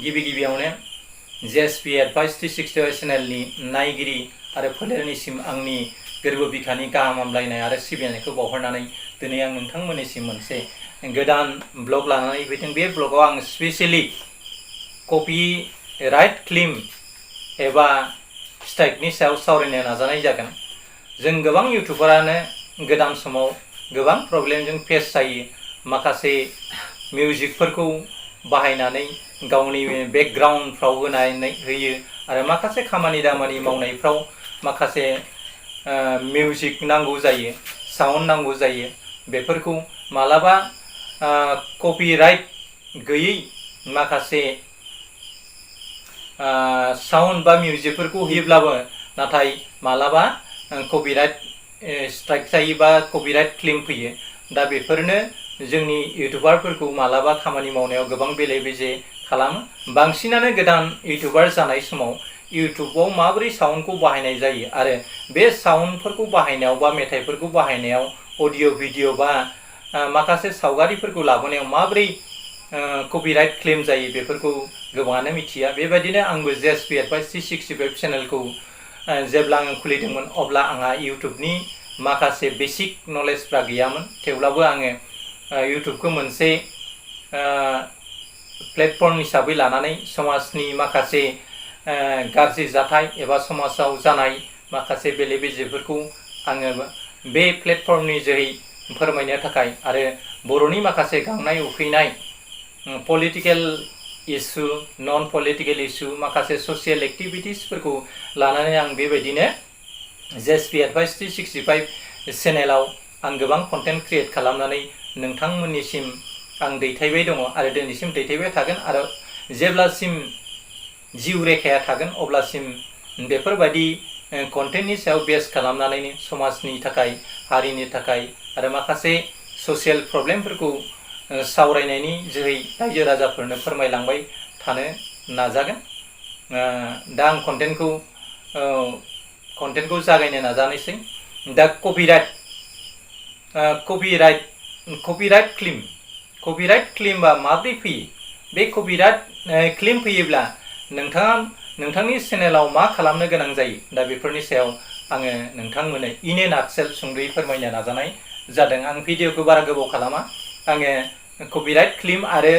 गिबियावनो JSP Advice 360 चेनेलनि नायगिरि आरो फोलेरनिसिम आंनि गोरबो बिखानि गाहाम हामलायनाय आरो सिबिनायखौ बावहरनानै दिनै आं नोंथांमोननिसिम मोनसे गोदान ब्लग लानानै फैदों। बे ब्लगाव आं स्पेशली कपिराइट क्लेम एबा स्ट्राइकनि सायाव सावरायनो नाजानाय जागोन। जों गोबां इउटुबारानो गोदान समाव गोबां प्रब्लेमजों फेस जायो। माखासे मिउजिकफोरखौ बाहायनानै गावनि बेकग्राउन्डफ्राव होयो आरो माखासे खामानि दामानि मावनायफ्राव माखासे मिउजिक नांगौ जायो, साउन्ड नांगौ जायो। बेफोरखौ मालाबा कपिराइट गैयै माखासे साउन्ड बा मिउजिकफोरखौ होयोब्लाबो नाथाय मालाबा कपिराइट स्ट्राइक जायो बा कपिराइट क्लेम फैयो। दा बेफोरनो जोंनि इउटुबारफोरखौ मालाबा खामानि मावनायाव गोबां बेले बेजे खालामो। बांसिनानो गोदान इउटुबार जानाय समाव इउटुबाव माबोरै साउन्डखौ बाहायनाय जायो आरो बे साउन्डफोरखौ बाहायनायाव बा मेथाइफोरखौ बाहायनायाव अडिअ' भिडिअ बा माखासे सावगारिफोरखौ लाबोनायाव माबोरै कपिराइट क्लेम जायो बेफोरखौ गोबाङानो मिथिया। बेबायदिनो आंबो JSP Advice 365 चेनेलखौ जेब्ला आङो खुलिदोंमोन अब्ला आंहा इउटुबनि माखासे बेसिक नलेजफ्रा गैयामोन। थेवब्लाबो आङो इउटुबखौ मोनसे प्लेटफर्म हिसाबै लानानै समाजनि माखासे गाज्रि जाथाय एबा समाजाव जानाय माखासे बेले बेजेफोरखौ आङो बे प्लेटफर्मनि जोहै फोरमायनो थाखाय आरो बर'नि माखासे गांनाय उखैनाय पलिटिकेल इस्यु, नन पलिटिकेल इस्यु, माखासे ससियेल एक्टिभिटिसफोरखौ लानानै आं बेबायदिनो JSP Advice 365 चेनेलाव आं गोबां कन्टेन्ट क्रिएट खालामनानै नोंथांमोननिसिम आं दैथायबाय दङ आरो दिनैसिम दैथायबाय थागोन आरो जेब्लासिम जिउ रेखाया थागोन अब्लासिम बेफोरबायदि कन्टेन्टनि सायाव बेस खालामनानैनो समाजनि थाखाय, हारिनि थाखाय आरो माखासे ससियेल प्रब्लेमफोरखौ सावरायनायनि जोहै रायजो राजाफोरनो फोरमायलांबाय थानो नाजागोन। दा आं कन्टेन्टखौ जागायनो नाजानोसै। दा कपिराइट क्लेमआ माबोरै फैयो? बे कपिराइट क्लेम फैयोब्ला नोंथाङा नोंथांनि चेनेलाव मा खालामनो गोनां जायो? दा बेफोरनि सायाव आङो नोंथांमोननो इन ए नाटसेल सुंद'यै फोरमायनो नाजानाय जादों। आं भिडिअखौ बारा गोबाव खालामा। आङो कपिराइट क्लेम आरो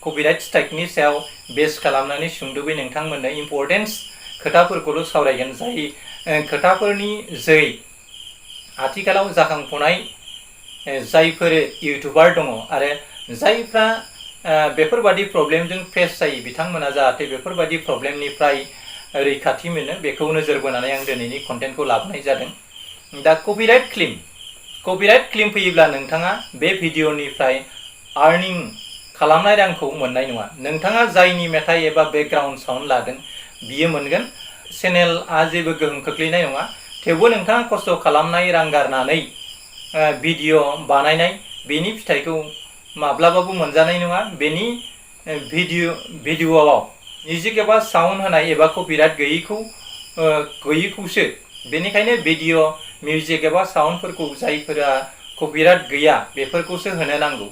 कपिराइट स्ट्राइकनि सायाव बेस खालामनानै सुंद'यै नोंथांमोननो इम्परटेन्स खोथाफोरखौल' सावरायगोन। जाय खोथाफोरनि जोहै आथिखालाव जाखांफुनाय जायफोर इउटुबार दङ आरो जायफ्रा बेफोरबादि प्रब्लेमजों फेस जायो बिथांमोना जाहाथे बेफोरबादि प्रब्लेमनिफ्राय रैखाथि मोनो बेखौ नोजोर बोनानै आं दिनैनि कन्टेन्टखौ लाबोनाय जादों। दा कपिराइट क्लेम फैयोब्ला नोंथाङा बे भिडिअनिफ्राय आर्निं खालामनाय रांखौ मोननाय नङा। नोंथाङा जायनि मेथाइ एबा बेकग्राउन्ड साउन्ड लादों बियो मोनगोन। चेनेलआ जेबो गोहोम खोख्लैनाय नङा। थेवबो नोंथाङा खस्थ' खालामनाय रां गारनानै भिडिअ बानायनाय बेनि फिथाइखौ माब्लाबाबो मोनजानाय नङा। बेनि भिडिअआव मिउजिक एबा साउन्ड होनाय एबा कपिराइट गैयैखौसो बेनिखायनो भिडिअ मिउजिक एबा साउन्डफोरखौ जायफोरा कपिराइट गैया बेफोरखौसो होनो नांगौ।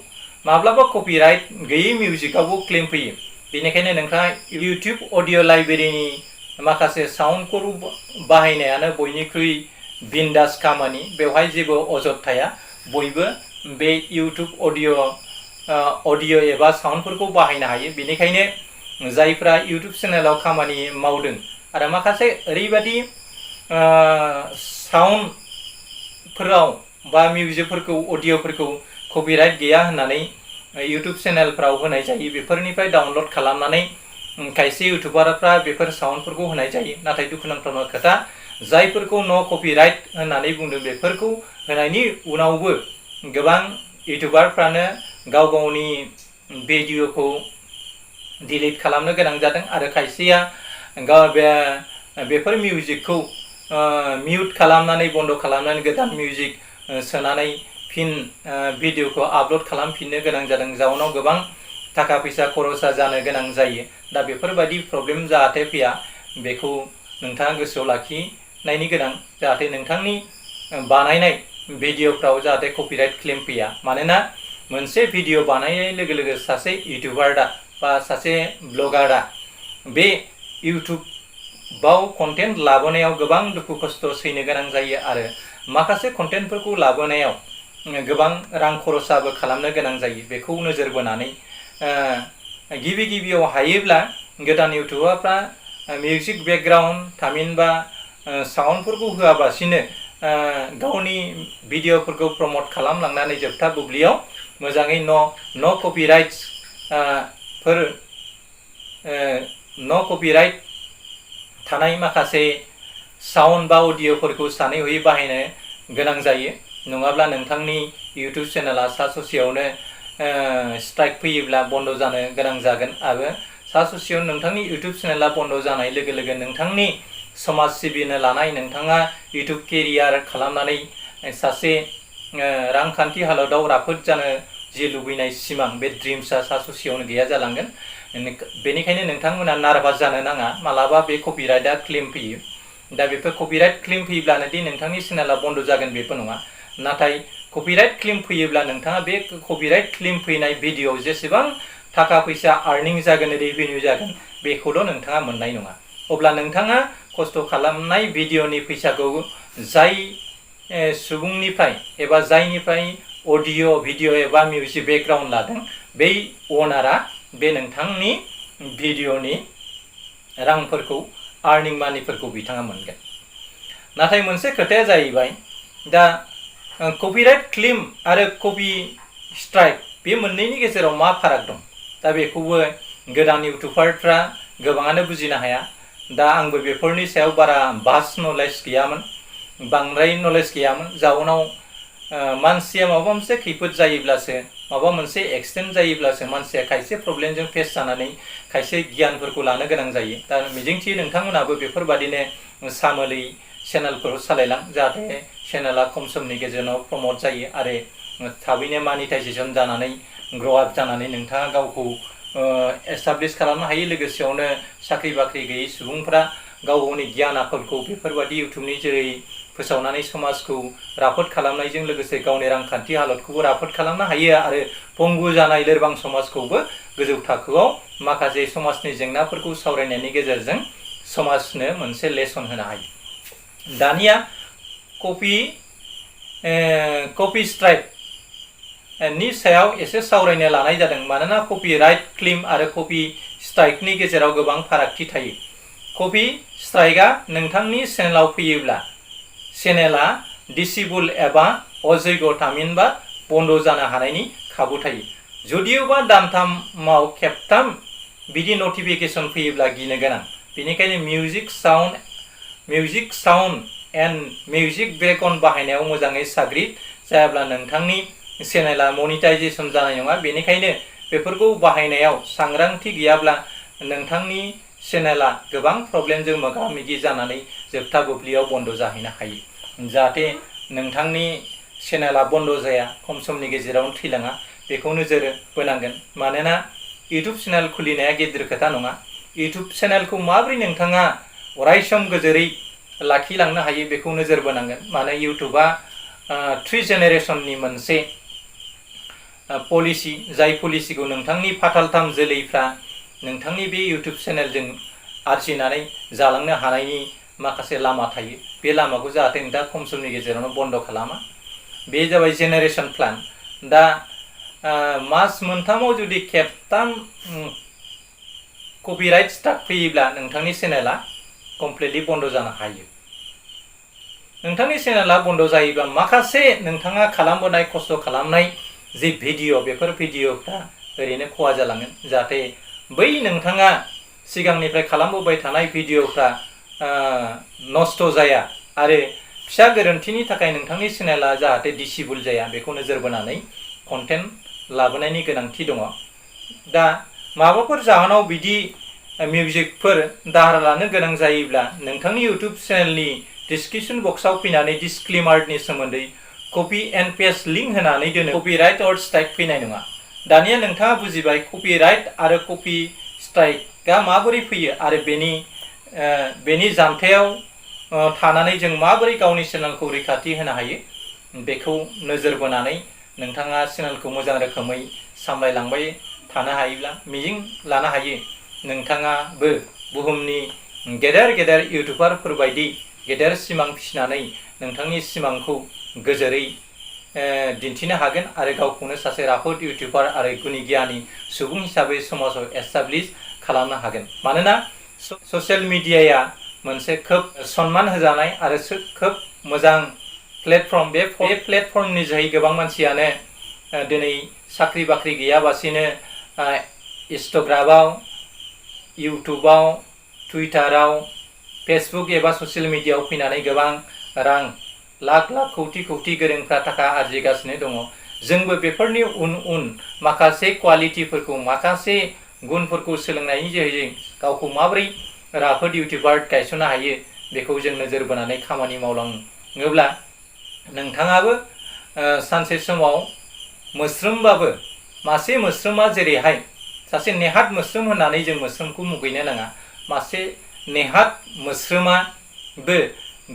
माब्लाबा कपिराइट गैयै मिउजिकआवबो क्लेम फैयो। बेनिखायनो नोंथाङा इउटुब अडिअ' लाइब्रेरिनि माखासे साउन्डफोर बाहायनायानो बयनिख्रुइ बिन्दास खामानि। बेवहाय जेबो अजद थाया। बयबो बे इउटुब अडिअ' एबा साउन्डफोरखौ बाहायनो हायो। बेनिखायनो जायफ्रा इउटुब चेनेलाव खामानि मावदों आरो माखासे ओरैबायदि साउन्डफोराव बा मिउजिकफोरखौ अडिअ'फोरखौ कपिराइट गैया होननानै इउटुब चेनेलफ्राव होनाय जायो, बेफोरनिफ्राय डाउनलड खालामनानै खायसे इउटुबारफ्रा बेफोर साउन्डफोरखौ होनाय जायो। नाथाय दुखुनांथाव खोथा, जायफोरखौ न' कपिराइट होननानै बुंदों बेफोरखौ होनायनि उनावबो गोबां इउटुबारफ्रानो गाव गावनि भिडिअखौ डिलिट खालामनो गोनां जादों आरो खायसेया बेफोर मिउजिकखौ मिउट खालामनानै बन्द खालामनानै गोदान मिउजिक सोनानै फिन भिडिअखौ आपल'ड खालामफिननो गोनां जादों। जाउनाव गोबां थाखा फैसा खरसा जानो गोनां जायो। दा बेफोरबायदि प्रब्लेम जाहाथे फैया बेखौ नोंथाङा गोसोआव लाखिनायनि गोनां, जाहाथे नोंथांनि बानायनाय भिडिअफ्राव जाहाथे कपिराइट क्लेम फैया। मानोना मोनसे भिडिअ बानायनाय लोगो लोगो सासे इउटुबारा बा सासे ब्लगारा बे इउटुबाव कन्टेन्ट लाबोनायाव गोबां दुखु खस्थ' सैनो गोनां जायो आरो माखासे कन्टेन्टफोरखौ लाबोनायाव गोबां रां खरसाबो खालामनो गोनां जायो। बेखौ नोजोर बोनानै गिबियाव हायोब्ला गोदान इउटुबारफ्रा मिउजिक बेकग्राउन्ड थामहिनबा साउन्डफोरखौ होआबासिनो गावनि भिडिअफोरखौ प्रमट खालामलांनानै जोबथा बुब्लियाव मोजाङै न' कपिराइट्स न' कपिराइट थानाय माखासे साउन्ड बा अडिअ'फोरखौ सानै हयै बाहायनो गोनां जायो। नङाब्ला नोंथांनि इउटुब चेनेला सा ससेयावनो स्ट्राइक फैयोब्ला बन्द जानो गोनां जागोन आरो सा ससेयाव नोंथांनि इउटुब चेनेला बन्द जानाय लोगो लोगो नोंथांनि समाज सिबिनो लानाय नोंथाङा इउटुब केरियार खालामनानै सासे रांखान्थि हालोदाव राफोद जानो जि लुबैनाय सिमां बे ड्रिम्सआ सा ससेयावनो गैया जालांगोन। बेनिखायनो नोंथांमोना नार्भास जानो नाङा मालाबा बे कपिराइटआ क्लेम फैयो। दा बेफोर कपिराइट क्लेम फैयोब्लानो दि नोंथांनि चेनेला बन्द जागोन बेबो नङा। नाथाय कपिराइट क्लेम फैयोब्ला नोंथाङा बे कपिराइट क्लेम फैनाय भिडिअ'आव जेसेबां थाखा फैसा आर्निं जागोन रेभिनिउ जागोन बेखौल' नोंथाङा मोननाय नङा। अब्ला नोंथाङा खस्थ' खालामनाय भिडिअ'नि फैसाखौ जाय सुबुंनिफ्राय एबा जायनिफ्राय अडिअ' भिडिअ' एबा मिउजिक बेकग्राउन्ड लादों बै अनारा बे नोंथांनि भिडिअ'नि रांफोरखौ आर्निं मानिफोरखौ बिथाङा मोनगोन। नाथाय मोनसे खोथाया जाहैबाय दा कपिराइट क्लेम आरो कपि स्ट्राइक बे मोननैनि गेजेराव मा फाराग दं? दा बेखौबो गोदान इउटुबारफ्रा गोबाङानो बुजिनो हाया। दा आंबो बेफोरनि सायाव बारा भास्ट नलेज गैयामोन, बांद्राय नलेज गैयामोन। जाउनाव मानसिया माबा मोनसे खैफोद जायोब्लासो माबा मोनसे एक्सिडेन्ट जायोब्लासो मानसिया खायसे प्रब्लेमजों फेस जानानै खायसे गियानफोरखौ लानो गोनां जायो। दा मिजिंथियो नोंथांमोनाबो बेफोरबादिनो सामोलै चेनेलफोरखौ सालायलां जाहाथे चेनेला खम समनि गेजेराव प्रमट जायो आरो थाबैनो मानिटाइजेसन जानानै ग्र' आप जानानै नोंथाङा गावखौ एस्टाब्लिश खालामनो हायो। लोगोसेयावनो साख्रि बाख्रि गैयै सुबुंफ्रा गाव गावनि गियान आखलखौ बेफोरबादि इउटुबनि जेरै फोसावनानै समाजखौ राफोद खालामनायजों लोगोसे गावनि रांखान्थि हालोदखौबो राफोद खालामनो हायो आरो पंगु जानाय लोरबां समाजखौबो गोजौ थाखोआव माखासे समाजनि जेंनाफोरखौ सावरायनायनि गेजेरजों समाजनो मोनसे लेसन होनो हायो। दानिया कपि स्ट्राइक नि सायाव एसे सावरायनो लानाय जादों। मानोना कपिराइट क्लेम आरो कपि स्ट्राइकनि गेजेराव गोबां फारागथि थायो। कपि स्ट्राइकआ नोंथांनि चेनेलाव फैयोब्ला चेनेला डिसेबल एबा अजैग थामहिनबा बन्द जानो हानायनि खाबु थायो। जुदियोबा दानथामाव खेबथाम बिदि नटिफिकेसन फैयोब्ला गिनो गोनां। बेनिखायनो music sound and music background बाहायनायाव मोजाङै साग्रिद जायाब्ला नोंथांनि चेनेला मनिटाइजेसन जानाय नङा। बेनिखायनो बेफोरखौ बाहायनायाव सांग्रांथि गैयाब्ला नोंथांनि चेनेला गोबां प्रब्लेमजों मोगा मोगि जानानै जोबथा बुब्लियाव बन्द जाहैनो हायो। जाहाथे नोंथांनि चेनेला बन्द जाया, खम समनि गेजेरावनो थैलाङा बेखौ नोजोर बोनांगोन। मानोना इउटुब चेनेल खुलिनाया गिदिर खोथा नङा। इउटुब चेनेलखौ माबोरै नोंथाङा अरायसम गोजोरै लाखिलांनो हायो बेखौ नोजोर बोनांगोन। मानो इउटुबा 3 जेनेरेसननि मोनसे पलिसि, जाय पलिसिखौ नोंथांनि फाथालथाम जोलैफ्रा नोंथांनि बे इउटुब चेनेलजों आरजिनानै जालांनो हानायनि माखासे लामा थायो। बे लामाखौ जाहाथे नोंथाङा खम समनि गेजेरावनो बन्द खालामा। बे जाबाय जेनेरेसन प्लान। दा मास मोनथामाव जुदि खेबथाम कपिराइट स्ट्राइक फैयोब्ला नोंथांनि चेनेला कमप्लिटलि बन्द जानो हायो। नोंथांनि चेनेला बन्द जायोब्ला माखासे नोंथाङा खालामबोनाय खस्थ' खालामनाय जि भिडिअ बेफोर भिडिअफ्रा ओरैनो खहा जालांगोन। जाहाथे बै नोंथाङा सिगांनिफ्राय खालामबोबाय थानाय भिडिअफ्रा नस्थ' जाया आरो फिसा गोरोन्थिनि थाखाय नोंथांनि चेनेला जाहाथे डिसेबल जाया बेखौ नोजोर बोनानै कन्टेन्ट लाबोनायनि गोनांथि दङ। दा माबाफोर जाहोनाव बिदि मिउजिकफोर दाहार लानो गोनां जायोब्ला नोंथांनि इउटुब चेनेलनि डिसक्रिपसन बक्सआव फैनानै डिसक्लेमारनि सोमोन्दै कपि एन्ड पेस्ट लिंक होनानै दोनो। कपिराइट अर स्ट्राइक फैनाय नङा। दानिया नोंथाङा बुजिबाय कपिराइट आरो कपि स्ट्राइकआ माबोरै फैयो आरो बेनि जानथायाव थानानै जों माबोरै गावनि चेनेलखौ रैखाथि होनो हायो बेखौ नोजोर बोनानै नोंथाङा चेनेलखौ मोजां रोखोमै सामलायलांबाय थानो हायोब्ला मिजिं लानो हायो नोंथाङाबो बुहुमनि गेदेर गेदेर इउटुबारफोर बायदि गेदेर सिमां फिसिनानै नोंथांनि सिमांखौ गोजोरै दिन्थिनो हागोन आरो गावखौनो सासे राफोद इउटुबार आरो गुनि गियानि सुबुं हिसाबै समाजाव एस्टाब्लिश खालामनो हागोन। मानोना ससियेल मिडियाया मोनसे खोब सन्मान होजानाय आरो खोब मोजां प्लेटफर्म। बे प्लेटफर्मनि जोहै गोबां मानसियानो दिनै साख्रि बाख्रि गैयाबासिनो इन्स्टाग्रामाव, इउटुबाव, टुइटाराव, फेसबुक एबा ससियेल मिडियायाव फैनानै गोबां रां लाख लाख कौटि कौटि गोरोंफ्रा थाखा आरजिगासिनो दङ। जोंबो बेफोरनि उन माखासे क्वालिटिफोरखौ माखासे गुनफोरखौ सोलोंनायनि जोहै गावखौ माबोरै राफोद इउटुबार गायसननो हायो बेखौ जों नोजोर बोनानै खामानि मावलाङोब्ला नोंथाङाबो सानसे समाव मोस्रोमबाबो मासे मोस्रोमा जेरैहाय सासे नेहाद मोस्रोम होननानै जों मोस्रोमखौ मुगैनो नाङा। मासे नेहाद मोस्रोमाबो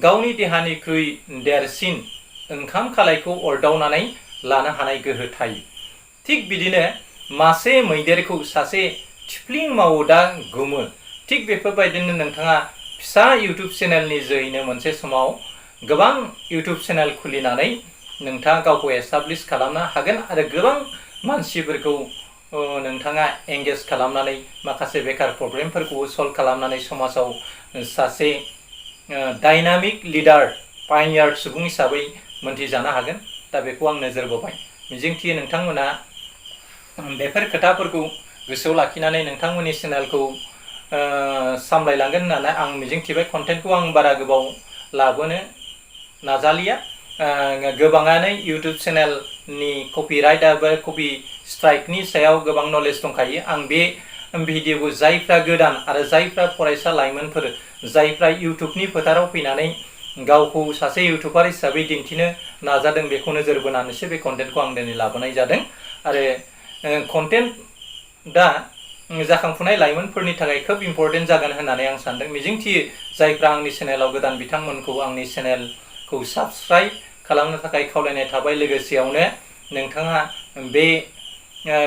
गावनि देहानिख्रुइ देरसिन ओंखाम खालायखौ अरदावनानै लानो हानाय गोहो थायो। थिग बिदिनो मासे मैदेरखौ सासे थिफ्लिं मावोदा गोमो। थिग बेफोरबायदिनो नोंथाङा फिसा इउटुब चेनेलनि जोहैनो मोनसे समाव गोबां इउटुब चेनेल खुलिनानै नोंथाङा गावखौ एस्टाब्लिश खालामनो हागोन आरो गोबां मानसिफोरखौ नोंथाङा एंगेज खालामनानै माखासे बेकार प्रब्लेमफोरखौ सल्भ खालामनानै समाजाव सासे डायनामिक लिडार पायनियार सुबुं हिसाबै मोनथिजानो हागोन। दा बेखौ आं नोजोर बोबाय। मिजिंथियो नोंथांमोना बेफोर खोथाफोरखौ गोसोआव लाखिनानै नोंथांमोननि चेनेलखौ सामलायलांगोन होननानै आं मिजिंथिबाय। कन्टेन्टखौ आं बारा गोबाव लाबोनो नाजालिया। गोबाङानो इउटुब चेनेलनि कपिराइट आरो कपि स्ट्राइकनि सायाव गोबां नलेज दंखायो। आं बे भिडिअखौ जायफ्रा गोदान आरो जायफ्रा फरायसा लाइमोनफोर जायफ्रा इउटुबनि फोथाराव फैनानै गावखौ सासे इउटुबार हिसाबै दिन्थिनो नाजादों बेखौ नोजोर बोनानैसो बे कन्टेन्टखौ आं दिनै लाबोनाय जादों। आरो कन्टेन्टआ जाखांफुनाय लाइमोनफोरनि थाखाय खोब इम्परटेन्ट जागोन होननानै आं सानदों। मिजिंथियो जायफ्रा आंनि चेनेलाव गोदान बिथांमोनखौ आंनि चेनेलखौ साबस्क्राइब खालामनो थाखाय खावलायनाय थाबाय। लोगोसेयावनो नोंथाङा बे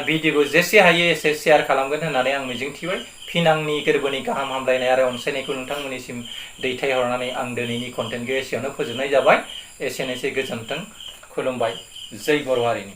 भिडिअखौ जेसे हायो एसे शेयार खालामगोन होननानै आं मिजिंथिबाय। फिन आंनि गोरबोनि गाहाम हामलायनाय आरो अनसायनायखौ नोंथांमोननिसिम दैथायहरनानै आं दिनैनि कन्टेन्टखौ एसेयावनो फोजोबनाय जाबाय। एसेनोसै, गोजोन्थों, खुलुमबाय, जै बर' हारिनि।